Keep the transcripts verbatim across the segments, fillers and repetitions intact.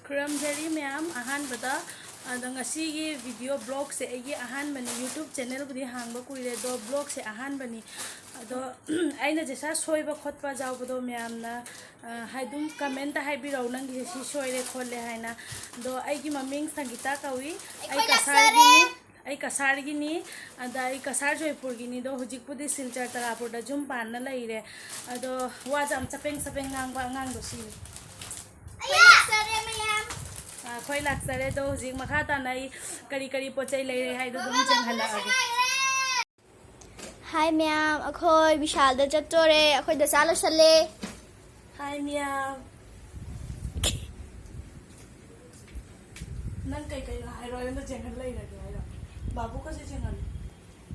ꯈꯨꯔꯨꯝꯖꯔꯤ ꯃꯌꯥꯝ꯫ ꯑꯍꯥꯟꯕꯗ, ꯑꯗꯣ ꯉꯁꯤꯒꯤ ꯚꯤꯗꯤꯑꯣ ꯕ꯭ꯂꯣꯒꯁꯦ ꯑꯩꯒꯤ ꯑꯍꯥꯟꯕꯅꯤ꯫ ꯌꯨꯇ꯭ꯌꯨꯕ ꯆꯦꯅꯦꯜꯕꯨꯗꯤ ꯍꯥꯡꯕ ꯀꯨꯏꯔꯦ, ꯑꯗꯣ ꯕ꯭ꯂꯣꯒꯁꯦ ꯑꯍꯥꯟꯕꯅꯤ꯫ ꯑꯗꯣ ꯑꯩꯅ ꯖꯦꯁꯥ ꯁꯣꯏꯕ ꯈꯣꯠꯄ ꯌꯥꯎꯕꯗꯣ ꯃꯌꯥꯝꯅ, ꯑ, ꯍꯥꯏ-, ꯑꯗꯨꯝ ꯀꯃꯦꯟꯇ ꯍꯥꯏꯕꯤꯔꯛꯎ, ꯅꯪꯒꯤꯁꯦ ꯁꯤ ꯁꯣꯏꯔꯦ ꯈꯣꯠꯂꯦ ꯍꯥꯏꯅ꯫ ꯑꯗꯣ ꯑꯩꯒꯤ ꯃꯃꯤꯡ ꯁꯪꯒꯤꯇꯥ ꯀꯧꯏ꯫ ꯑꯩ ꯑꯩꯈꯣꯏ ꯀꯁꯥꯔꯒꯤꯅꯤ꯫ ꯂꯥꯛꯆꯔꯦ꯫ ꯑꯩ ꯀꯁꯥꯔꯒꯤꯅꯤ꯫ ꯑꯗ ꯑꯩ ꯀꯁꯥꯔ ꯖꯣꯏꯄꯨꯔꯒꯤꯅꯤ꯫ ꯑꯗꯣ ꯍꯧꯖꯤꯛꯄꯨꯗꯤ ꯁꯤꯜꯆꯔ ꯇꯔꯥꯄꯨꯔꯗ ꯌꯨꯝ ꯄꯥꯟꯅ ꯂꯩꯔꯦ꯫ ꯑꯗꯣ ꯋꯥꯁꯦ ꯌꯥꯝ ꯆꯄꯦꯡ ꯆꯄꯦꯡ ꯉꯥꯡꯕ ꯑꯉꯥꯡꯗꯣ ꯁꯤꯅꯤ꯫ ꯑꯩ ꯂꯥꯛꯆꯔꯦ ꯃꯌꯥꯝ꯫ ꯑ, ꯑꯩꯈꯣꯏ ꯂꯥꯛꯆꯔꯦ꯫ ꯑꯗꯣ ꯍꯧꯖꯤꯛ ꯃꯈꯥ ꯇꯥꯅ ꯑꯩ ꯀꯔꯤ ꯀꯔꯤ ꯄꯣꯠ ꯆꯩ ꯂꯩꯔꯦ ꯍꯥꯏꯗꯣ ꯑꯗꯨꯝ ꯆꯦꯟꯍꯜꯂꯛꯑꯒꯦ꯫ ꯍꯥꯏ ꯃꯌꯥꯝ, ꯑꯩꯈꯣꯏ ꯕꯤꯁꯥꯜꯗ ꯆꯠꯇꯣꯔꯦ, ꯑꯩꯈꯣꯏ ꯗꯁꯥ ꯂꯣꯏꯁꯜꯂꯦ꯫ ꯍꯥꯏ ꯃꯌꯥꯝ꯫ ꯅꯪ ꯀꯩ ꯀꯩꯅꯣ ꯍꯥꯏꯔꯣ, ꯑꯩꯉꯣꯟꯗ ꯆꯦꯟꯍꯜ ꯂꯩꯔꯒꯦ ꯍꯥꯏꯔꯣ? ꯕꯥꯕꯨ ꯀꯁꯦ ꯆꯦꯟꯍꯜꯂꯨ꯫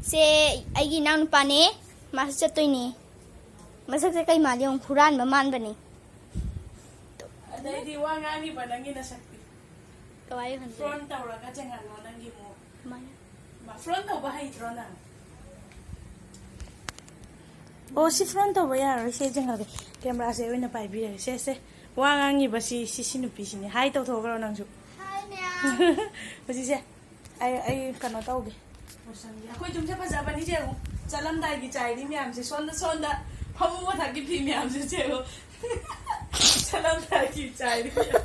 ꯁꯦ ꯑꯩꯒꯤ ꯏꯅꯥꯎꯅꯨꯄꯥꯅꯦ, ꯃꯥꯁꯨ ꯆꯠꯇꯣꯏꯅꯦ꯫ ꯃꯁꯛꯁꯦ ꯀꯩ ꯃꯥꯜꯂꯤ ꯌꯦꯡꯉꯨ, ꯍꯨꯔꯥꯟꯕ ꯃꯥꯟꯕꯅꯦ꯫ ꯑꯗꯩꯗꯤ ꯋꯥ ꯉꯥꯡꯉꯤꯕ ꯅꯪꯒꯤ ꯅꯁꯛꯇꯤ꯫ ꯀꯃꯥꯏꯅ ꯈꯟꯗꯣꯏꯅꯣ? ꯐ꯭ꯔꯣꯟ ꯇꯧꯔꯒ ꯆꯦꯟꯍꯜꯂꯣ ꯅꯪꯒꯤ ꯃꯑꯣꯡ꯫ ꯀꯃꯥꯏꯅ? ꯃꯥ ꯐ꯭ꯔꯣꯟ ꯇꯧꯕ ꯍꯩꯇ꯭ꯔꯣ ꯅꯪ? ꯑꯣ, ꯁꯤ ꯐ꯭ꯔꯣꯟ ꯇꯧꯕ ꯌꯥꯔꯣꯏ꯫ ꯁꯦ ꯆꯦꯟꯍꯜꯂꯒꯦ꯫ ꯀꯦꯃꯦꯔꯥꯁꯦ ꯑꯣꯏꯅ ꯄꯥꯏꯕꯤꯔꯒꯦ꯫ ꯁꯦ, ꯁꯦ꯫ ꯋꯥ ꯉꯥꯡꯉꯤꯕ ꯁꯤ, ꯁꯤ, ꯁꯤ ꯅꯨꯄꯤꯁꯤꯅꯦ꯫ ꯍꯥꯏ ꯇꯧꯊꯣꯛꯈ꯭ꯔꯣ ꯅꯪꯁꯨ꯫ ꯍꯥꯏ ꯃꯌꯥꯝ꯫ ꯍꯧꯖꯤꯛꯁꯦ ꯑꯩ, ꯑꯩ ꯀꯩꯅꯣ ꯇꯧꯒꯦ꯫ ꯂꯣꯏꯁꯟꯒꯦ꯫ ꯑꯩꯈꯣꯏ ꯌꯨꯝꯁꯦ ꯐꯖꯕꯅꯤ ꯁꯦ ꯌꯦꯡꯉꯨ꯫ ꯆꯠꯂꯝꯗꯥꯏꯒꯤ ꯆꯥꯏꯔꯤ ꯃꯌꯥꯝꯁꯦ꯫ ꯁꯣꯝꯗ, ꯁꯣꯝꯗ ꯐꯃꯨꯡ ꯃꯊꯛꯀꯤ ꯐꯤ ꯃꯌꯥꯝꯁꯦ ꯁꯦ ꯌꯦꯡꯉꯨ꯫ ꯆꯠꯂꯝꯗꯥꯏꯒꯤ ꯆꯥꯏꯔꯤ ꯃꯌꯥꯝ꯫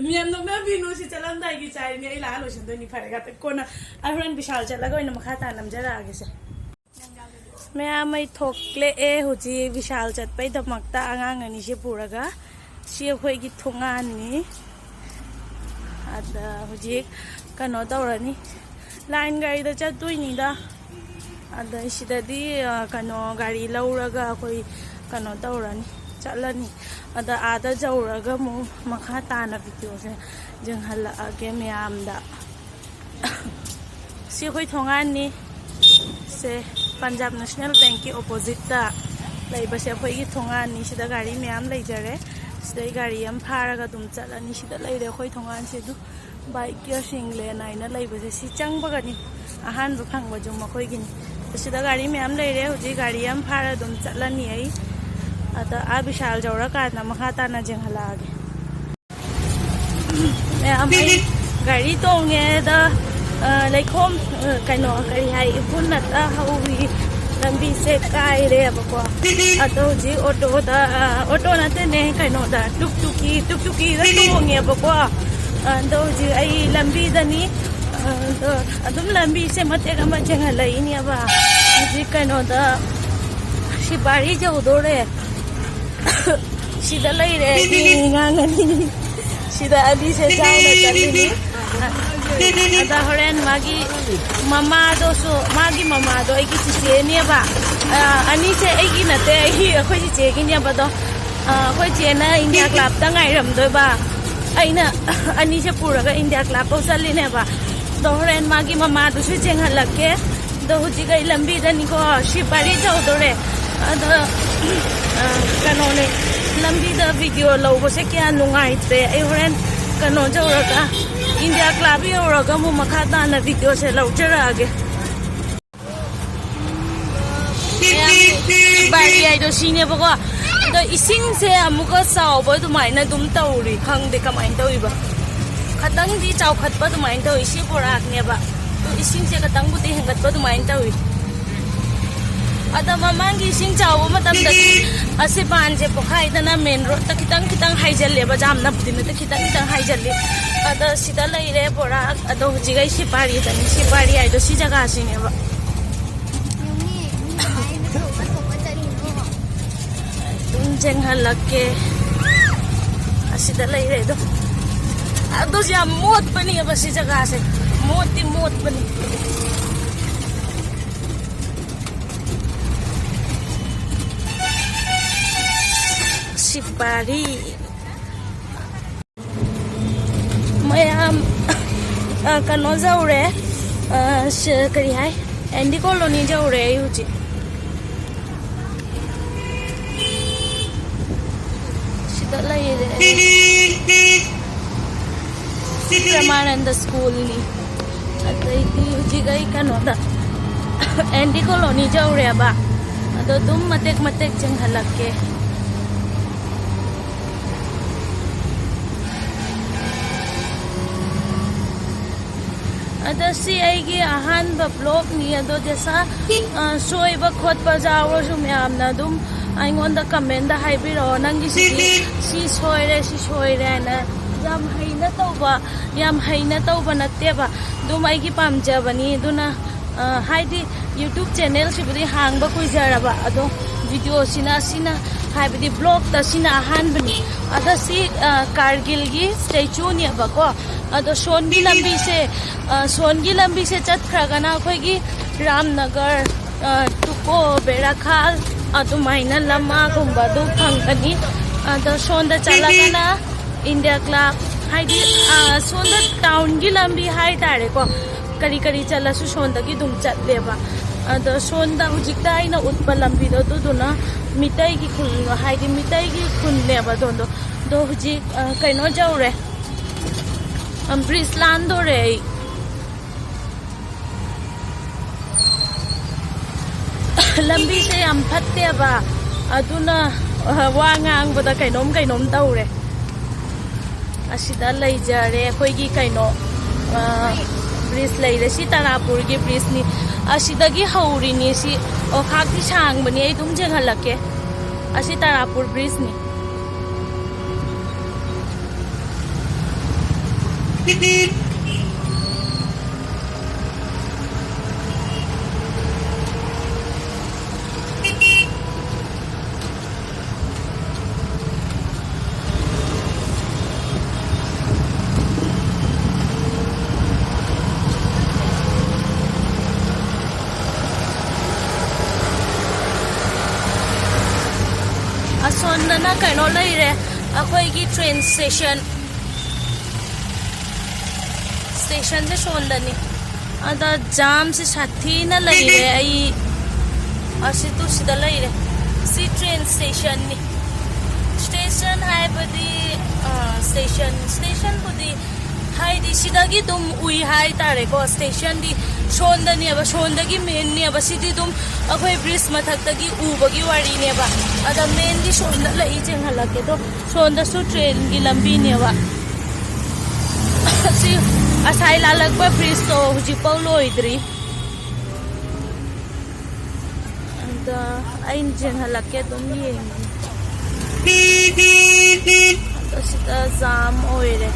ꯃꯌꯥꯝ ꯅꯣꯛꯅꯕꯤꯅꯨ, ꯁꯤ ꯆꯠꯂꯝꯗꯥꯏꯒꯤ ꯆꯥꯏꯔꯤꯅꯦ꯫ ꯑꯩ ꯂꯥꯛꯑ ꯂꯣꯏꯁꯟꯗꯣꯏꯅꯤ꯫ ꯐꯔꯦ, ꯉꯥꯛꯇ ꯀꯣꯟꯅ ꯑꯩ ꯍꯣꯔꯦꯟ ꯕꯤꯁꯥꯜ ꯆꯠꯂꯒ ꯑꯣꯏꯅ ꯃꯈꯥ ꯇꯥꯅ ꯅꯝꯖꯔꯛꯑꯒꯦꯁꯦ꯫ ꯃꯌꯥꯝ, ꯑꯩ ꯊꯣꯛꯂꯛꯑꯦ ꯍꯧꯖꯤꯛ ꯕꯤꯁꯥꯜ ꯆꯠꯄꯩꯗꯃꯛꯇ ꯑꯉꯥꯡ ꯑꯅꯤꯁꯦ ꯄꯨꯔꯒ꯫ ꯁꯤ ꯑꯩꯈꯣꯏꯒꯤ ꯊꯣꯡꯒꯥꯟꯅꯤ꯫ ꯑꯗ ꯍꯧꯖꯤꯛ ꯀꯩꯅꯣ ꯇꯧꯔꯅꯤ, ꯂꯥꯏꯟ ꯒꯥꯔꯤꯗ ꯆꯠꯇꯣꯏꯅꯤꯗ꯫ ꯑꯗ ꯁꯤꯗꯗꯤ, ꯑ, ꯀꯩꯅꯣ, ꯒꯥꯔꯤ ꯂꯧꯔꯒ ꯑꯩꯈꯣꯏ ꯀꯩꯅꯣ ꯇꯧꯔꯅꯤ, ꯆꯠꯂꯅꯤ꯫ ꯑꯗ ꯑꯥꯗ ꯌꯧꯔꯒ ꯑꯃꯨꯛ ꯃꯈꯥ ꯇꯥꯅ ꯚꯤꯗꯤꯑꯣꯁꯦ ꯌꯦꯡꯍꯜꯂꯛꯑꯒꯦ ꯃꯌꯥꯝꯗ꯫ ꯁꯤ ꯑꯩꯈꯣꯏ ꯊꯣꯡꯒꯥꯟꯅꯤ꯫ ꯁꯦ, ꯄꯟꯖꯥꯕ ꯅꯦꯁꯅꯦꯜ ꯕꯦꯡꯀꯤ ꯑꯣꯄꯣꯖꯤꯠꯇ ꯂꯩꯕꯁꯦ ꯑꯩꯈꯣꯏꯒꯤ ꯊꯣꯡꯒꯥꯟꯅꯤ꯫ ꯁꯤꯗ ꯒꯥꯔꯤ ꯃꯌꯥꯝ ꯂꯩꯖꯔꯦ꯫ ꯁꯤꯗꯩ ꯒꯥꯔꯤ ꯑꯃ ꯐꯥꯔꯒ ꯑꯗꯨꯝ ꯆꯠꯂꯅꯤ꯫ ꯁꯤꯗ ꯂꯩꯔꯦ ꯑꯩꯈꯣꯏ ꯊꯣꯡꯒꯥꯟꯁꯦ꯫ ꯑꯗꯨ ꯕꯥꯏꯛ ꯀꯤꯌꯔ ꯁꯤꯡꯂꯦꯟ ꯍꯥꯏꯅ ꯂꯩꯕꯁꯦ ꯁꯤ ꯆꯪꯕꯒꯅꯤ꯫ ꯑꯍꯥꯟꯕ ꯐꯪꯕꯁꯨ ꯃꯈꯣꯏꯒꯤꯅꯤ꯫ ꯁꯤꯗ ꯒꯥꯔꯤ ꯃꯌꯥꯝ ꯂꯩꯔꯦ꯫ ꯍꯧꯖꯤꯛ ꯒꯥꯔꯤ ꯑꯃ ꯐꯥꯔ ꯑꯗꯨꯝ ꯆꯠꯂꯅꯤ ꯑꯩ꯫ ꯑꯗ ꯑꯥ ꯕꯤꯁꯥꯜ ꯌꯧꯔꯀꯥꯟꯗ ꯃꯈꯥ ꯇꯥꯅ ꯌꯦꯡꯍꯜꯂꯛꯑꯒꯦ꯫ ꯃꯌꯥꯝ ꯑꯩ ꯒꯥꯔꯤ ꯇꯣꯡꯉꯦ꯫ ꯑꯗ, ꯑ, ꯂꯩꯈꯣꯝ, ꯑ, ꯀꯩꯅꯣ, ꯀꯔꯤ ꯍꯥꯏ, ꯏꯐꯨꯟ ꯉꯥꯛꯇ ꯍꯧꯔꯤ꯫ ꯂꯝꯕꯤꯁꯦ ꯀꯥꯏꯔꯦꯕꯀꯣ꯫ ꯑꯗꯣ ꯍꯧꯖꯤꯛ ꯑꯣꯇꯣꯗ, ꯑ, ꯑꯣꯇꯣ ꯅꯠꯇꯦꯅꯦ, ꯀꯩꯅꯣꯗ, ꯇꯨꯛ ꯇꯨꯛꯀꯤ, ꯇꯨꯛ ꯇꯨꯛꯀꯤꯗ ꯇꯣꯡꯉꯦꯕꯀꯣ꯫ ꯑꯗꯣ ꯍꯧꯖꯤꯛ ꯑꯩ ꯂꯝꯕꯤꯗꯅꯤ꯫ ꯑꯗꯣ ꯑꯗꯨꯝ ꯂꯝꯕꯤꯁꯦ ꯃꯇꯦꯛ ꯑꯃ ꯌꯦꯡꯍꯜꯂꯛꯏꯅꯦꯕ꯫ ꯍꯧꯖꯤꯛ ꯀꯩꯅꯣꯗ, ꯁꯤꯕꯥꯔꯤ ꯌꯧꯗꯣꯔꯦ꯫ ꯁꯤꯗ ꯂꯩꯔꯦ ꯑꯩꯒꯤ ꯉꯥꯡ ꯑꯅꯤ꯫ ꯁꯤꯗ ꯑꯅꯤꯁꯦ ꯆꯥꯎꯅ ꯆꯠꯂꯤꯅꯤ꯫ ꯑꯗ ꯍꯣꯔꯦꯟ ꯃꯥꯒꯤ ꯃꯃꯥꯗꯨꯁꯨ, ꯃꯥꯒꯤ ꯃꯃꯥꯗꯣ ꯑꯩꯒꯤ ꯆꯤꯆꯦꯅꯦꯕ꯫ ꯑ, ꯑꯅꯤꯁꯦ ꯑꯩꯒꯤ ꯅꯠꯇꯦ, ꯑꯩꯒꯤ, ꯑꯩꯈꯣꯏ ꯆꯤꯆꯦꯒꯤꯅꯦꯕ꯫ ꯑꯗꯣ, ꯑ, ꯑꯩꯈꯣꯏ ꯆꯦꯅ ꯏꯟꯗꯤꯌꯥ ꯀ꯭ꯂꯥꯞꯇ ꯉꯥꯏꯔꯝꯗꯣꯏꯕ꯫ ꯑꯩꯅ ꯑꯅꯤꯁꯦ ꯄꯨꯔꯒ ꯏꯟꯗꯤꯌꯥ ꯀ꯭ꯂꯥꯞ ꯐꯥꯎ ꯆꯠꯂꯤꯅꯦꯕ꯫ ꯑꯗꯣ ꯍꯣꯔꯦꯟ ꯃꯥꯒꯤ ꯃꯃꯥꯗꯨꯁꯨ ꯆꯦꯟꯍꯜꯂꯛꯀꯦ꯫ ꯑꯗꯣ ꯍꯧꯖꯤꯛ ꯑꯩ ꯂꯝꯕꯤꯗꯅꯤꯀꯣ, ꯁꯤ ꯄꯥꯔꯤ ꯇꯧꯗꯣꯔꯦ꯫ ꯑꯗꯣ, ꯑ, ꯀꯩꯅꯣꯅꯦ, ꯂꯝꯕꯤꯗ ꯚꯤꯗꯤꯑꯣ ꯂꯧꯕꯁꯦ ꯀꯌꯥ ꯅꯨꯡꯉꯥꯏꯇ꯭ꯔꯦ꯫ ꯑꯩ ꯍꯣꯔꯦꯟ ꯀꯩꯅꯣ ꯌꯧꯔꯒ, ꯏꯟꯗꯤꯌꯥ ꯀ꯭ꯂꯥꯕ ꯌꯧꯔꯒ ꯑꯃꯨꯛ ꯃꯈꯥ ꯇꯥꯅ ꯚꯤꯗꯤꯑꯣꯁꯦ ꯂꯧꯖꯔꯛꯑꯒꯦ꯫ ꯃꯌꯥꯝ ꯕꯥꯔꯤ ꯍꯥꯏꯗꯣ ꯁꯤꯅꯦꯕꯀꯣ꯫ ꯑꯗꯣ ꯏꯁꯤꯡꯁꯦ ꯑꯃꯨꯛꯀ ꯆꯥꯎꯕ ꯑꯗꯨꯃꯥꯏꯅ ꯑꯗꯨꯝ ꯇꯧꯔꯤ, ꯈꯪꯗꯦ ꯀꯃꯥꯏꯅ ꯇꯧꯔꯤꯕ꯫ ꯈꯇꯪꯗꯤ ꯆꯥꯎꯈꯠꯄ ꯑꯗꯨꯃꯥꯏꯅ ꯇꯧꯋꯤ꯫ ꯁꯤ ꯕꯣꯔꯥꯛꯅꯦꯕ꯫ ꯑꯗꯣ ꯏꯁꯤꯡꯁꯦ ꯈꯇꯪꯕꯨꯗꯤ ꯍꯦꯟꯒꯠꯄ ꯑꯗꯨꯃꯥꯏꯅ ꯇꯧꯋꯤ꯫ ꯑꯗ ꯃꯃꯥꯡꯒꯤ ꯏꯁꯤꯡ ꯆꯥꯎꯕ ꯃꯇꯝꯗꯗꯤ ꯑꯁꯤ ꯄꯥꯟꯁꯦ ꯄꯣꯛꯈꯥꯏꯗꯅ ꯃꯦꯟ ꯔꯣꯗꯇ ꯈꯤꯇꯪ ꯈꯤꯇꯪ ꯍꯥꯏꯖꯜꯂꯦꯕ, ꯌꯥꯝ ꯅꯞꯇꯤ ꯅꯠꯇꯦ, ꯈꯤꯇꯪ ꯈꯤꯇꯪ ꯍꯥꯏꯖꯜꯂꯤ꯫ ꯑꯗ ꯁꯤꯗ ꯂꯩꯔꯦ ꯕꯣꯔꯥꯛ꯫ ꯑꯗꯣ ꯍꯧꯖꯤꯛ ꯑꯩ ꯁꯤ ꯄꯥꯔꯤꯗꯅꯤ, ꯁꯤ ꯄꯥꯔꯤ ꯍꯥꯏꯗꯣ ꯁꯤ ꯖꯒꯥꯁꯤꯅꯦꯕ꯫ ꯑꯗꯨꯝ ꯆꯦꯟꯍꯜꯂꯛꯀꯦ꯫ ꯑꯁꯤꯗ ꯂꯩꯔꯦ ꯑꯗꯣ꯫ ꯑꯗꯨꯁꯨ ꯌꯥꯝ ꯃꯣꯠꯄꯅꯦꯕ ꯁꯤ ꯖꯒꯥꯁꯦ꯫ ꯃꯣꯠꯇꯤ ꯃꯣꯠꯄꯅꯤ꯫ ꯁꯤꯄꯥꯔꯤ꯫ ꯃꯌꯥꯝ, ꯑ, ꯀꯩꯅꯣ ꯌꯧꯔꯦ꯫ ꯑ, ꯁ-, ꯀꯔꯤ ꯍꯥꯏ? ꯑꯦꯟꯗꯤ ꯀꯣꯂꯣꯅꯤ ꯌꯧꯔꯦ ꯑꯩ ꯍꯧꯖꯤꯛ꯫ ꯁꯤꯗ ꯂꯩꯔꯦ꯫ ꯁꯤ ꯄ꯭ꯔꯃꯥꯅꯟꯗ ꯁ꯭ꯀꯨꯜꯅꯤ꯫ ꯑꯗꯩꯗꯤ ꯍꯧꯖꯤꯛ ꯑꯩ ꯀꯩꯅꯣꯗ, ꯑꯦꯟꯗꯤ ꯀꯣꯂꯣꯅꯤ ꯌꯧꯔꯦꯕ꯫ ꯑꯗꯣ ꯑꯗꯨꯝ ꯃꯇꯦꯛ ꯃꯇꯦꯛ ꯆꯦꯟꯍꯜꯂꯛꯀꯦ꯫ ꯁꯤ ꯑꯩꯒꯤ ꯑꯍꯥꯟꯕ ꯕ꯭ꯂꯣꯒꯅꯤ꯫ ꯑꯗꯣ ꯖꯦꯁꯥ, ꯑ, ꯁꯣꯏꯕ ꯈꯣꯠꯄ ꯌꯥꯎꯔꯁꯨ ꯃꯌꯥꯝꯅ ꯑꯗꯨꯝ ꯑꯩꯉꯣꯟꯗ ꯀꯃꯦꯟꯗ ꯍꯥꯏꯕꯤꯔꯛꯑꯣ, "ꯅꯪꯒꯤꯁꯤꯗꯤ ꯁꯤ ꯁꯣꯏꯔꯦ, ꯁꯤ ꯁꯣꯏꯔꯦ" ꯍꯥꯏꯅ꯫ ꯌꯥꯝ ꯍꯩꯅ ꯇꯧꯕ, ꯌꯥꯝ ꯍꯩꯅ ꯇꯧꯕ ꯅꯠꯇꯦꯕ, ꯑꯗꯨꯝ ꯑꯩꯒꯤ ꯄꯥꯝꯖꯕꯅꯤ꯫ ꯑꯗꯨꯅ, ꯑ, ꯍꯥꯏꯗꯤ, YouTube ꯆꯦꯅꯦꯜꯁꯤꯕꯨꯗꯤ ꯍꯥꯡꯕ ꯀꯨꯏꯖꯔꯕ, ꯑꯗꯣ ꯚꯤꯗꯤꯑꯣꯁꯤꯅ, ꯁꯤꯅ, ꯍꯥꯏꯕꯗꯤ ꯕ꯭ꯂꯣꯛꯇ ꯁꯤꯅ ꯑꯍꯥꯟꯕꯅꯤ꯫ ꯑꯗꯣ ꯁꯤ, ꯑ, ꯀꯥꯔꯒꯤꯜꯒꯤ ꯁ꯭ꯇꯦꯆꯨꯅꯦꯕꯀꯣ꯫ ꯑꯗꯣ ꯁꯣꯟꯒꯤ ꯂꯝꯕꯤꯁꯦ, ꯑ, ꯁꯣꯟꯒꯤ ꯂꯝꯕꯤꯁꯦ ꯆꯠꯈ꯭ꯔꯒꯅ ꯑꯩꯈꯣꯏꯒꯤ ꯔꯥꯝꯅꯒꯔ, ꯑ, ꯇꯨꯀꯣ, ꯕꯦꯔꯥꯈꯥꯜ, ꯑꯗꯨꯃꯥꯏꯅ ꯂꯝꯃꯥꯒꯨꯝꯕ ꯑꯗꯨ ꯐꯪꯒꯅꯤ꯫ ꯑꯗꯣ ꯁꯣꯟꯗ ꯆꯠꯂꯒꯅ ꯏꯟꯗꯤꯌꯥ ꯀ꯭ꯂꯕ, ꯍꯥꯏꯗꯤ, ꯑ, ꯁꯣꯝꯗ ꯇꯥꯎꯟꯒꯤ ꯂꯝꯕꯤ ꯍꯥꯏꯇꯥꯔꯦꯀꯣ, ꯀꯔꯤ ꯀꯔꯤ ꯆꯠꯂꯁꯨ ꯁꯣꯝꯗꯒꯤ ꯑꯗꯨꯝ ꯆꯠꯂꯦꯕ꯫ ꯑꯗꯣ ꯁꯣꯝꯗ ꯍꯧꯖꯤꯛꯇ ꯑꯩꯅ ꯎꯠꯄ ꯂꯝꯕꯤꯗꯣ, ꯑꯗꯨꯗꯨꯅ ꯃꯤꯇꯩꯒꯤ ꯈꯨꯜ, ꯍꯥꯏꯗꯤ ꯃꯤꯇꯩꯒꯤ ꯈꯨꯜꯅꯦꯕ ꯑꯗꯣꯝꯗꯣ꯫ ꯑꯗꯣ ꯍꯧꯖꯤꯛ, ꯑ, ꯀꯩꯅꯣ ꯌꯧꯔꯦ, ꯑ, ꯕ꯭ꯔꯤꯖ ꯂꯥꯟꯗꯣꯔꯦ ꯑꯩ꯫ ꯂꯝꯕꯤꯁꯦ ꯌꯥꯝ ꯐꯠꯇꯦꯕ, ꯑꯗꯨꯅ, ꯑ, ꯋꯥ ꯉꯥꯡꯕꯗ ꯀꯩꯅꯣꯝ ꯀꯩꯅꯣꯝ ꯇꯧꯔꯦ꯫ ꯑꯁꯤꯗ ꯂꯩꯖꯔꯦ ꯑꯩꯈꯣꯏꯒꯤ ꯀꯩꯅꯣ, ꯑ, ꯕ꯭ꯔꯤꯖ ꯂꯩꯔꯦ꯫ ꯁꯤ ꯇꯔꯥꯄꯨꯔꯒꯤ ꯕ꯭ꯔꯤꯖꯅꯤ꯫ ꯑꯁꯤꯗꯒꯤ ꯍꯧꯔꯤꯅꯤ ꯁꯤ꯫ ꯑꯣ, ꯈꯥꯛꯇꯤ ꯁꯥꯡꯕꯅꯤ, ꯑꯩ ꯑꯗꯨꯝ ꯌꯦꯡꯍꯜꯂꯛꯀꯦ꯫ ꯑꯁꯤ ꯇꯔꯥꯄꯨꯔ ꯕ꯭ꯔꯤꯖꯅꯤ꯫ ꯑꯁꯣꯝꯗꯅ ꯀꯩꯅꯣ ꯂꯩꯔꯦ, ꯑꯩꯈꯣꯏꯒꯤ ꯇ꯭ꯔꯦꯟ ꯁ꯭ꯇꯦꯁꯟ꯫ ꯁ꯭ꯇꯦꯁꯟꯁꯦ ꯁꯣꯝꯗꯅꯤ꯫ ꯑꯗ ꯖꯥꯝꯁꯦ ꯁꯥꯊꯤꯅ ꯂꯩꯔꯦ꯫ ꯑꯩ ꯑꯁꯤ ꯇꯨ ꯁꯤꯗ ꯂꯩꯔꯦ꯫ ꯁꯤ ꯇ꯭ꯔꯦꯟ ꯁ꯭ꯇꯦꯁꯟꯅꯤ꯫ ꯁ꯭ꯇꯦꯁꯟ ꯍꯥꯏꯕꯗꯤ, ꯑ, ꯁ꯭ꯇꯦꯁꯟ, ꯁ꯭ꯇꯦꯁꯟꯕꯨꯗꯤ ꯍꯥꯏꯗꯤ ꯁꯤꯗꯒꯤ ꯑꯗꯨꯝ ꯎꯏ ꯍꯥꯏꯇꯥꯔꯦꯀꯣ꯫ ꯁ꯭ꯇꯦꯁꯟꯗꯤ ꯁꯣꯝꯗꯅꯦꯕ, ꯁꯣꯝꯗꯒꯤ ꯃꯦꯟꯅꯦꯕ꯫ ꯁꯤꯗꯤ ꯑꯗꯨꯝ ꯑꯩꯈꯣꯏ ꯕ꯭ꯔꯤꯖ ꯃꯊꯛꯇꯒꯤ ꯎꯕꯒꯤ ꯋꯥꯔꯤꯅꯦꯕ꯫ ꯑꯗ ꯃꯦꯟꯗꯤ ꯁꯣꯝꯗ ꯂꯩ, ꯆꯦꯟꯍꯜꯂꯛꯀꯦ꯫ ꯑꯗꯣ ꯁꯣꯝꯗꯁꯨ ꯇ꯭ꯔꯦꯟꯒꯤ ꯂꯝꯕꯤꯅꯦꯕ꯫ ꯁꯤ ꯉꯁꯥꯏ ꯂꯥꯜꯂꯛꯄ bridgeꯇꯣ ꯍꯧꯖꯤꯛꯐꯥꯎ ꯂꯣꯏꯗ꯭ꯔꯤ꯫ ꯑꯗ ꯑꯩꯅ ꯌꯦꯡꯍꯜꯂꯛꯀꯦ, ꯑꯗꯨꯝ ꯌꯦꯡꯉꯤ꯫ ꯑꯗꯣ ꯁꯤꯗ jam ꯑꯣꯏꯔꯦ꯫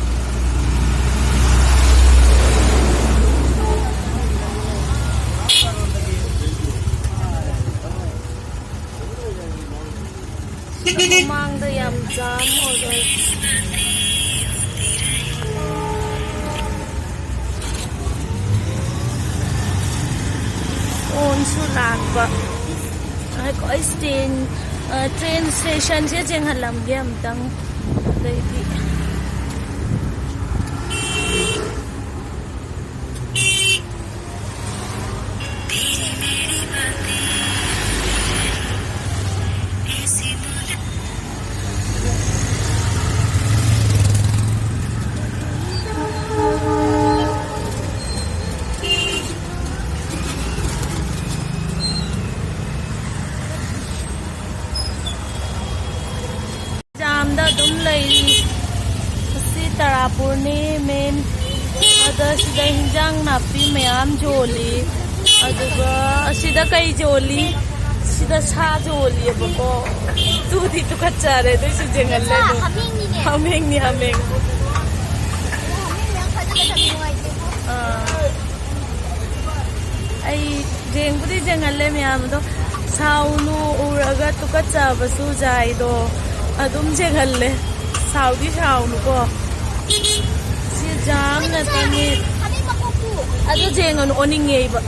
ꯁꯤꯗ ꯃꯃꯥꯡꯗ ꯌꯥꯝ jam ꯑꯣꯏꯔꯦ꯫ ꯐꯣꯟꯁꯨ ꯂꯥꯛꯄ꯫ ꯉꯥꯏꯈꯣ, ꯑꯩ ꯁ꯭ꯇꯦꯟ-, ꯑ, train stationꯁꯦ ꯌꯦꯡꯍꯜꯂꯝꯒꯦ ꯑꯝꯇꯪ꯫ ꯑꯗꯩꯗꯤ jamꯗ ꯑꯗꯨꯝ ꯂꯩꯔꯤ꯫ ꯑꯁꯤ ꯇꯔꯥꯄꯨꯔꯅꯤ main꯫ ꯑꯗ ꯁꯤꯗ ꯍꯤꯟꯖꯥꯡ ꯅꯥꯄꯤ ꯃꯌꯥꯝ ꯌꯣꯜꯂꯤ꯫ ꯑꯗꯨꯒ ꯑꯁꯤꯗ ꯀꯩ ꯌꯣꯜꯂꯤ? ꯁꯤꯗ ꯁꯥ ꯌꯣꯜꯂꯤꯑꯕꯀꯣ꯫ ꯇꯨꯗꯤ ꯇꯨꯀꯠꯆꯔꯦ, ꯑꯗꯨꯏꯁꯨ ꯌꯦꯡꯍꯜꯂꯦ ꯑꯗꯨꯝ꯫ ꯍꯥꯃꯦꯡꯅꯤꯅꯦ꯫ ꯍꯥꯃꯦꯡꯅꯤ, ꯍꯥꯃꯦꯡ꯫ ꯑꯗꯣ ꯍꯥꯃꯦꯡ ꯃꯌꯥꯝ ꯈꯥꯖꯤꯜꯂ ꯊꯝꯃꯤ, ꯅꯨꯡꯉꯥꯏꯇꯦꯀꯣ꯫ ꯑꯥ꯫ ꯑꯩ ꯌꯦꯡꯕꯨꯗꯤ ꯌꯦꯡꯍꯜꯂꯦ ꯃꯌꯥꯝ ꯑꯗꯣ, ꯁꯥꯎꯅꯨ ꯎꯔꯒ ꯇꯨꯀꯠꯆꯕꯁꯨ ꯌꯥꯏꯗꯣ, ꯑꯗꯨꯝ ꯌꯦꯡꯍꯜꯂꯦ꯫ ꯁꯥꯎꯗꯤ ꯁꯥꯎꯅꯨꯀꯣ꯫ ꯁꯤ jamꯅ ꯇꯅꯤ꯫ ꯑꯗꯨ ꯌꯦꯡꯉꯅꯨ, ꯑꯣꯅꯤꯡꯉꯦ ꯑꯩꯕ꯫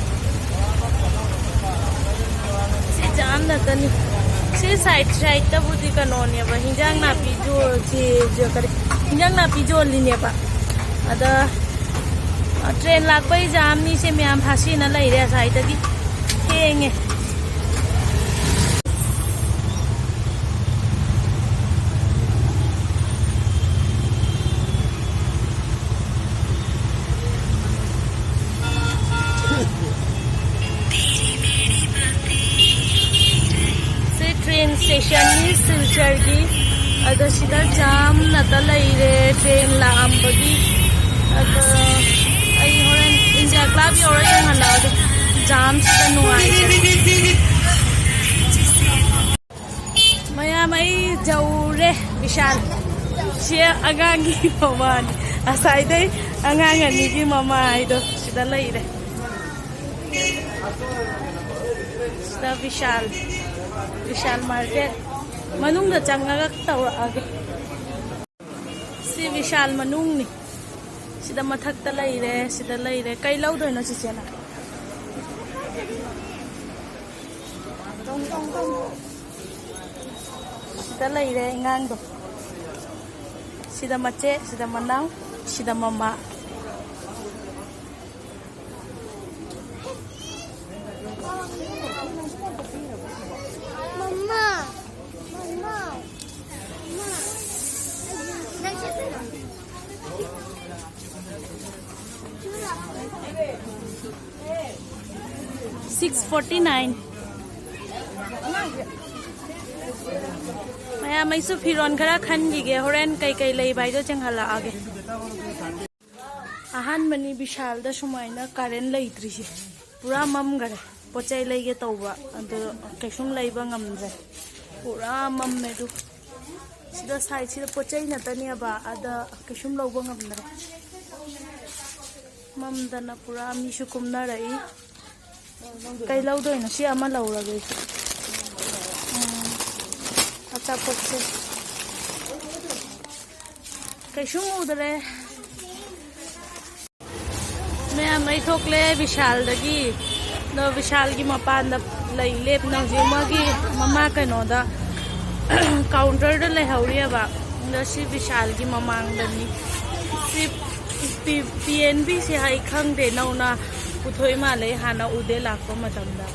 ꯁꯤ jamꯅ ꯇꯅꯤ꯫ ꯁꯤ side sideꯇꯕꯨꯗꯤ ꯀꯩꯅꯣꯅꯦꯕ, ꯍꯤꯟꯖꯥꯡ ꯅꯥꯄꯤ ꯌꯣꯜ-, ꯁꯤ, ꯀꯔꯤ, ꯍꯤꯟꯖꯥꯡ ꯅꯥꯄꯤ ꯌꯣꯜꯂꯤꯅꯦꯕ꯫ ꯑꯗ train ꯂꯥꯛꯄꯩ jamꯅꯤ꯫ ꯁꯦ ꯃꯌꯥꯝ ꯐꯥꯁꯤꯅ ꯂꯩꯔꯦ ꯉꯁꯥꯏꯗꯒꯤ꯫ ꯊꯦꯡꯉꯦ꯫ ꯁꯤ train stationꯅꯤ ꯁꯤꯜꯆꯔꯒꯤ꯫ ꯑꯗꯣ ꯁꯤꯗ jamꯅꯇ ꯂꯩꯔꯦ train ꯂꯥꯛꯑꯝꯕꯒꯤ꯫ ꯑꯗꯣ ꯑꯩ ꯍꯣꯔꯦꯟ ꯏꯟꯗꯤꯌꯥ ꯀ꯭ꯂꯕ ꯌꯧꯔ ꯌꯦꯡꯍꯜꯂꯛꯑꯒꯦ꯫ ꯖꯥꯝꯁꯤꯗ ꯅꯨꯡꯉꯥꯏꯖꯔꯦ꯫ ꯃꯌꯥꯝ, ꯑꯩ ꯌꯧꯔꯦ ꯕꯤꯁꯥꯜ꯫ ꯁꯤ ꯑꯉꯥꯡꯒꯤ ꯃꯃꯥꯅꯤ꯫ ꯉꯁꯥꯏꯗꯩ ꯑꯉꯥꯡ ꯑꯅꯤꯒꯤ ꯃꯃꯥ ꯍꯥꯏꯗꯣ ꯁꯤꯗ ꯂꯩꯔꯦ꯫ ꯁꯤꯗ ꯕꯤꯁꯥꯜ, ꯕꯤꯁꯥꯜ ꯃꯥꯔꯀꯦꯠ ꯃꯅꯨꯡꯗ ꯆꯪꯉꯒ ꯇꯧꯔꯛꯑꯒꯦ꯫ ꯁꯤ ꯕꯤꯁꯥꯜ ꯃꯅꯨꯡꯅꯤ꯫ ꯁꯤꯗ ꯃꯊꯛꯇ ꯂꯩꯔꯦ, ꯁꯤꯗ ꯂꯩꯔꯦ꯫ ꯀꯩ ꯂꯧꯗꯣꯏꯅꯣ ꯆꯤꯆꯦꯅ? ꯁꯤꯗ ꯂꯩꯔꯦ ꯑꯉꯥꯡꯗꯣ꯫ ꯁꯤꯗ ꯃꯆꯦ, ꯁꯤꯗ ꯃꯅꯥꯎ, ꯁꯤꯗ ꯃꯃꯥ꯫ ꯃꯃꯥ, ꯃꯃꯥ, ꯃꯃꯥ, ꯅꯪ ꯁꯤ six forty nine꯫ ꯃꯌꯥꯝ, ꯑꯩꯁꯨ ꯐꯤꯔꯣꯟ ꯈꯔ ꯈꯟꯈꯤꯒꯦ, ꯍꯣꯔꯦꯟ ꯀꯩꯀꯩ ꯂꯩꯕ ꯍꯥꯏꯗꯣ ꯆꯦꯡꯍꯜꯂꯛꯑꯒꯦ꯫ ꯑꯍꯥꯟꯕꯅꯤ ꯕꯤꯁꯥꯜꯗ ꯁꯨꯃꯥꯏꯅ ꯀꯔꯦꯟ ꯂꯩꯇ꯭ꯔꯤꯁꯦ꯫ ꯄꯨꯔꯥ ꯃꯝꯈꯔꯦ꯫ ꯄꯣꯠ ꯆꯩ ꯂꯩꯒꯦ ꯇꯧꯕ, ꯑꯗꯣ ꯀꯩꯁꯨꯝ ꯂꯩꯕ ꯉꯝꯗ꯭ꯔꯦ꯫ ꯄꯨꯔꯥ ꯃꯝꯃꯦ꯫ ꯑꯗꯨ ꯁꯤꯗ ꯁꯥꯏꯠꯁꯤꯗ ꯄꯣꯠ ꯆꯩ ꯉꯥꯛꯇꯅꯦꯕ, ꯑꯗ ꯀꯩꯁꯨꯝ ꯂꯧꯕ ꯉꯝꯗ꯭ꯔꯦ꯫ ꯃꯝꯗꯅ ꯄꯨꯔꯥ ꯃꯤꯁꯨ ꯀꯨꯝꯅꯔꯛꯏ꯫ ꯀꯩ ꯂꯧꯗꯣꯏꯅꯣ? ꯁꯤ ꯑꯃ ꯂꯧꯔꯒꯦ ꯑꯩꯁꯨ꯫ ꯎꯝ, ꯑꯆꯥꯄꯣꯠꯁꯦ ꯀꯩꯁꯨꯝ ꯎꯗ꯭ꯔꯦ꯫ ꯃꯌꯥꯝ, ꯑꯩ ꯊꯣꯛꯂꯦ ꯕꯤꯁꯥꯜꯗꯒꯤ꯫ ꯑꯗꯣ ꯕꯤꯁꯥꯜꯒꯤ ꯃꯄꯥꯟꯗ ꯂꯩ ꯂꯦꯞꯅ ꯍꯧꯖꯤꯛ ꯃꯥꯒꯤ ꯃꯃꯥ ꯀꯩꯅꯣꯗ ꯀꯥꯎꯟꯇꯔꯗ ꯂꯩꯍꯧꯔꯤꯑꯕ꯫ ꯑꯗꯣ ꯁꯤ ꯕꯤꯁꯥꯜꯒꯤ ꯃꯃꯥꯡꯗꯅꯤ꯫ ꯁꯤ ꯄꯤ ꯑꯦꯟ ꯕꯤꯁꯦ ꯑꯩ ꯈꯪꯗꯦ, ꯅꯧꯅ ꯄꯨꯊꯣꯛꯏ ꯃꯥꯜꯂꯦ, ꯍꯥꯟꯅ ꯎꯗꯦ ꯂꯥꯛꯄ ꯃꯇꯝꯗ꯫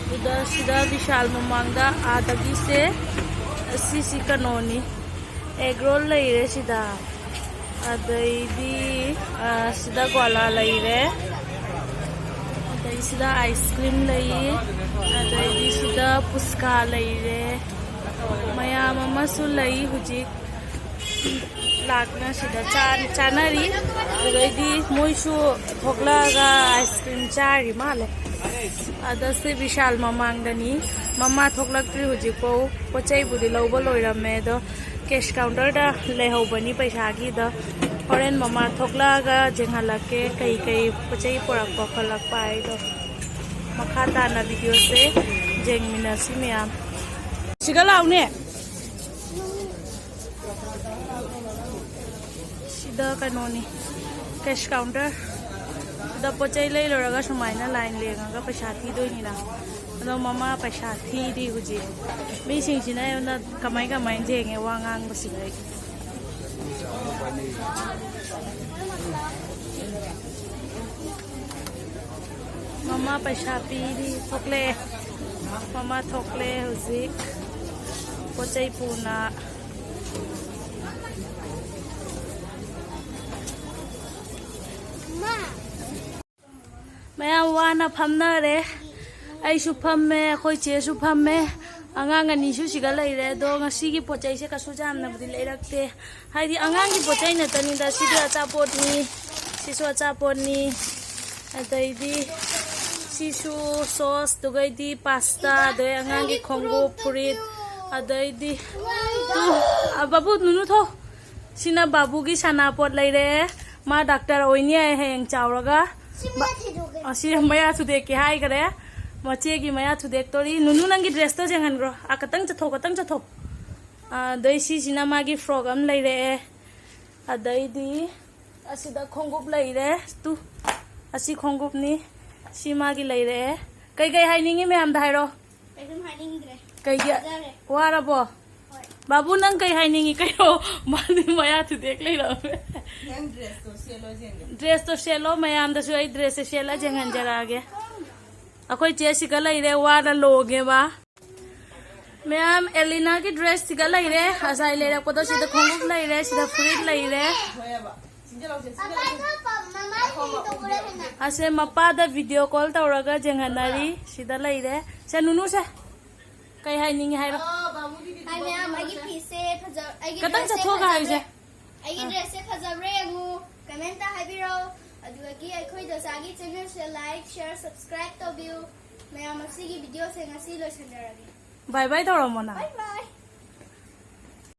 ꯑꯗꯨꯗ ꯁꯤꯗ ꯕꯤꯁꯥꯜ ꯃꯃꯥꯡꯗ ꯑꯥꯗꯒꯤꯁꯦ ꯁꯤꯁꯤ ꯀꯩꯅꯣꯅꯤ, ꯑꯦꯒ ꯔꯣꯜ ꯂꯩꯔꯦ ꯁꯤꯗ, ꯑꯗꯩꯗꯤ ꯑ, ꯁꯤꯗ ꯒ꯭ꯋꯥꯂꯥ ꯂꯩꯔꯦ, ꯑꯗꯩ ꯁꯤꯗ ꯑꯥꯏꯁ ꯀ꯭ꯔꯤꯝ ꯂꯩ, ꯑꯗꯩꯗꯤ ꯁꯤꯗ ꯄꯨꯁꯀꯥ ꯂꯩꯔꯦ, ꯃꯌꯥꯝ ꯑꯃꯁꯨ ꯂꯩ ꯍꯧꯖꯤꯛ꯫ ꯂꯥꯛꯅ ꯁꯤꯗ ꯆꯥ-, ꯆꯥꯅꯔꯤ꯫ ꯑꯗꯩꯗꯤ ꯃꯣꯏꯁꯨ ꯊꯣꯛꯂꯛꯑꯒ ꯑꯥꯏꯁ ꯀ꯭ꯔꯤꯝ ꯆꯥꯔꯤ ꯃꯥꯜꯂꯦ꯫ ꯑꯗ ꯁꯤ ꯕꯤꯁꯥꯜ ꯃꯃꯥꯡꯗꯅꯤ꯫ ꯃꯃꯥ ꯊꯣꯛꯂꯛꯇ꯭ꯔꯤ ꯍꯧꯖꯤꯛꯐꯥꯎ꯫ ꯄꯣꯠ ꯆꯩꯕꯨꯗꯤ ꯂꯧꯕ ꯂꯣꯏꯔꯝꯃꯦ, ꯑꯗꯣ ꯀꯦꯁ ꯀꯥꯎꯟꯇꯔꯗ ꯂꯩꯍꯧꯕꯅꯤ ꯄꯩꯁꯥꯒꯤꯗꯣ꯫ ꯍꯣꯔꯦꯟ ꯃꯃꯥ ꯊꯣꯛꯂꯛꯑꯒ ꯌꯦꯡꯍꯜꯂꯛꯀꯦ ꯀꯩ ꯀꯩ ꯄꯣꯠ ꯆꯩ ꯄꯨꯔꯛꯄ ꯈꯣꯠꯂꯛꯄ ꯍꯥꯏꯗꯣ꯫ ꯃꯈꯥ ꯇꯥꯅ ꯚꯤꯗꯤꯑꯣꯁꯦ ꯌꯦꯡꯃꯤꯟꯅꯁꯤ ꯃꯌꯥꯝ꯫ ꯁꯤꯒ ꯂꯥꯎꯅꯦ꯫ ꯁꯤꯗ ꯀꯩꯅꯣꯅꯤ, ꯀꯦꯁ ꯀꯥꯎꯟꯇꯔ꯫ ꯁꯤꯗ ꯄꯣꯠ ꯆꯩ ꯂꯩ ꯂꯣꯏꯔꯒ ꯁꯨꯃꯥꯏꯅ ꯂꯥꯏꯟ ꯂꯦꯡꯉꯒ ꯄꯩꯁꯥ ꯊꯤꯗꯣꯏꯅꯤꯅ꯫ ꯑꯗꯣ ꯃꯃꯥ ꯄꯩꯁꯥ ꯊꯤꯔꯤ ꯍꯧꯖꯤꯛ꯫ ꯃꯤꯁꯤꯡꯁꯤꯅ ꯑꯩꯉꯣꯟꯗ ꯀꯃꯥꯏ ꯀꯃꯥꯏꯅ ꯌꯦꯡꯉꯦ ꯋꯥ ꯉꯥꯡꯕꯁꯤꯗ ꯑꯩ꯫ ꯃꯃꯥ ꯄꯩꯁꯥ ꯄꯤꯔꯤ, ꯊꯣꯛꯂꯛꯑꯦ꯫ ꯃꯃꯥ ꯊꯣꯛꯂꯛꯑꯦ ꯍꯧꯖꯤꯛ꯫ ꯄꯣꯠ ꯆꯩ ꯄꯨꯅ꯫ ꯃꯌꯥꯝ ꯋꯥꯅ ꯐꯝꯅꯔꯦ꯫ ꯑꯩꯁꯨ ꯐꯝꯃꯦ, ꯑꯩꯈꯣꯏ ꯆꯦꯁꯨ ꯐꯝꯃꯦ꯫ ꯑꯉꯥꯡ ꯑꯅꯤꯁꯨ ꯁꯤꯒ ꯂꯩꯔꯦ꯫ ꯑꯗꯣ ꯉꯁꯤꯒꯤ ꯄꯣꯠ ꯆꯩꯁꯦ ꯀꯩꯁꯨ ꯌꯥꯝꯅꯕꯨꯗꯤ ꯂꯩꯔꯛꯇꯦ꯫ ꯍꯥꯏꯗꯤ ꯑꯉꯥꯡꯒꯤ ꯄꯣꯠ ꯆꯩ ꯅꯠꯇꯅꯤꯗ꯫ ꯁꯤꯗꯤ ꯑꯆꯥꯄꯣꯠꯅꯤ, ꯁꯤꯁꯨ ꯑꯆꯥꯄꯣꯠꯅꯤ꯫ ꯑꯗꯩꯗꯤ ꯁꯤꯁꯨ ꯁꯣꯁ, ꯑꯗꯨꯒꯩꯗꯤ ꯄꯥꯁꯇꯥ, ꯑꯗꯩ ꯑꯉꯥꯡꯒꯤ ꯈꯣꯡꯎꯞ, ꯐꯨꯔꯤꯠ, ꯑꯗꯩꯗꯤ ꯇꯨ, ꯑ, ꯕꯥꯕꯨ, ꯅꯨꯅꯨ ꯊꯣ꯫ ꯁꯤꯅ ꯕꯥꯕꯨꯒꯤ ꯁꯅꯥꯄꯣꯠ ꯂꯩꯔꯦ꯫ ꯃꯥ ꯗꯥꯛꯇꯔ ꯑꯣꯏꯅꯤ ꯍꯥꯏ ꯍꯌꯦꯡ ꯆꯥꯎꯔꯒ꯫ ꯁꯤ ꯃꯌꯥ ꯊꯨꯗꯦꯛꯀꯦ꯫ ꯑ, ꯁꯤ ꯃꯌꯥ ꯊꯨꯗꯦꯛꯀꯦ ꯍꯥꯏꯈꯔꯦ꯫ ꯃꯆꯦꯒꯤ ꯃꯌꯥ ꯊꯨꯗꯦꯛꯇꯣꯔꯤ꯫ ꯅꯨꯅꯨ, ꯅꯪꯒꯤ ꯗ꯭ꯔꯦꯁꯇꯣ ꯌꯦꯡꯍꯟꯈ꯭ꯔꯣ꯫ ꯑꯥ, ꯈꯇꯪ ꯆꯠꯊꯣꯛ, ꯈꯇꯪ ꯆꯠꯊꯣꯛ꯫ ꯑꯗꯩ ꯁꯤꯁꯤꯅ ꯃꯥꯒꯤ ꯐ꯭ꯔꯣꯛ ꯑꯃ ꯂꯩꯔꯛꯑꯦ꯫ ꯑꯗꯩꯗꯤ ꯑꯁꯤꯗ ꯈꯣꯡꯎꯞ ꯂꯩꯔꯦ꯫ ꯇꯨ, ꯑꯁꯤ ꯈꯣꯡꯎꯞꯅꯤ꯫ ꯁꯤ ꯃꯥꯒꯤ ꯂꯩꯔꯛꯑꯦ꯫ ꯀꯩꯀꯩ ꯍꯥꯏꯅꯤꯡꯉꯤ ꯃꯌꯥꯝꯗ ꯍꯥꯏꯔꯣ꯫ ꯀꯩꯁꯨꯝ ꯍꯥꯏꯅꯤꯡꯗ꯭ꯔꯦ꯫ ꯀꯩꯒꯤ? ꯊꯥꯖꯔꯦ꯫ ꯋꯥꯔꯕꯣ? ꯍꯣꯏ꯫ ꯕꯥꯕꯨ, ꯅꯪ ꯀꯩ ꯍꯥꯏꯅꯤꯡꯉꯤ? ꯀꯩꯅꯣ? ꯃꯥꯗꯤ ꯃꯌꯥ ꯊꯨꯗꯦꯛ ꯂꯩꯔꯝꯃꯦ꯫ ꯅꯪ ꯗ꯭ꯔꯦꯁꯇꯣ ꯁꯦꯠꯂꯣ ꯌꯦꯡꯒꯦ꯫ ꯗ꯭ꯔꯦꯁꯇꯣ ꯁꯦꯠꯂꯣ, ꯃꯌꯥꯝꯗꯁꯨ ꯑꯩ ꯗ꯭ꯔꯦꯁꯁꯦ ꯁꯦꯠꯂ ꯌꯦꯡꯍꯟꯖꯔꯛꯑꯒꯦ꯫ ꯑꯩꯈꯣꯏ ꯆꯦ ꯁꯤꯒ ꯂꯩꯔꯦ, ꯋꯥꯅ ꯂꯣꯡꯉꯦ ꯃꯥ꯫ ꯃꯌꯥꯝ, ꯑꯦꯂꯤꯅꯥꯒꯤ ꯗ꯭ꯔꯦꯁ ꯁꯤꯒ ꯂꯩꯔꯦ, ꯉꯁꯥꯏ ꯂꯩꯔꯛꯄꯗꯣ꯫ ꯁꯤꯗ ꯈꯣꯡꯎꯞ ꯂꯩꯔꯦ, ꯁꯤꯗ ꯐꯨꯔꯤꯠ ꯂꯩꯔꯦ꯫ ꯑꯁꯦ ꯃꯄꯥꯗ ꯚꯤꯗꯤꯑꯣ ꯀꯣꯜ ꯇꯧꯔꯒ ꯌꯦꯡꯍꯟꯅꯔꯤ꯫ ꯁꯤꯗ ꯂꯩꯔꯦ꯫ ꯁꯦ, ꯅꯨꯅꯨꯁꯦ, ꯀꯩ ꯍꯥꯏꯅꯤꯡꯉꯤ ꯍꯥꯏꯔꯣ꯫ ꯍꯥꯏ ꯃꯌꯥꯝ, ꯑꯩꯒꯤ ꯐꯤꯁꯦ ꯐꯖ-, ꯑꯩꯒꯤ ꯈꯇꯪ ꯗ꯭ꯔꯦꯁꯁꯦ ꯆꯠꯊꯣꯛꯑꯒ ꯐꯖꯗ꯭ꯔꯦ꯫ ꯍꯥꯏꯌꯨꯁꯦ꯫ ꯑꯩꯒꯤ ꯗ꯭ꯔꯦꯁꯁꯦ ꯐꯖꯕ꯭ꯔꯥ ꯌꯦꯡꯉꯨ, ꯀꯃꯦꯟꯇ ꯍꯥꯏꯕꯤꯔꯛꯑꯣ꯫ ꯑꯗꯨꯗꯒꯤ ꯑꯩꯈꯣꯏ ꯗꯣꯁꯥꯒꯤ ꯆꯦꯅꯦꯜꯁꯦ ꯂꯥꯏꯛ, ꯁꯤꯌꯔ, ꯁꯕꯁꯀ꯭ꯔꯥꯏꯕ ꯇꯧꯕꯤꯌꯨ꯫ ꯃꯌꯥꯝ, ꯑꯁꯤꯒꯤ ꯚꯤꯗꯤꯑꯣꯁꯦ ꯉꯁꯤ ꯂꯣꯏꯁꯟꯖꯔꯒꯦ꯫ ꯕꯥꯏ ꯕꯥꯏ ꯇꯧꯔꯝꯃꯣ ꯅꯪ꯫ ꯕꯥꯏ ꯕꯥꯏ꯫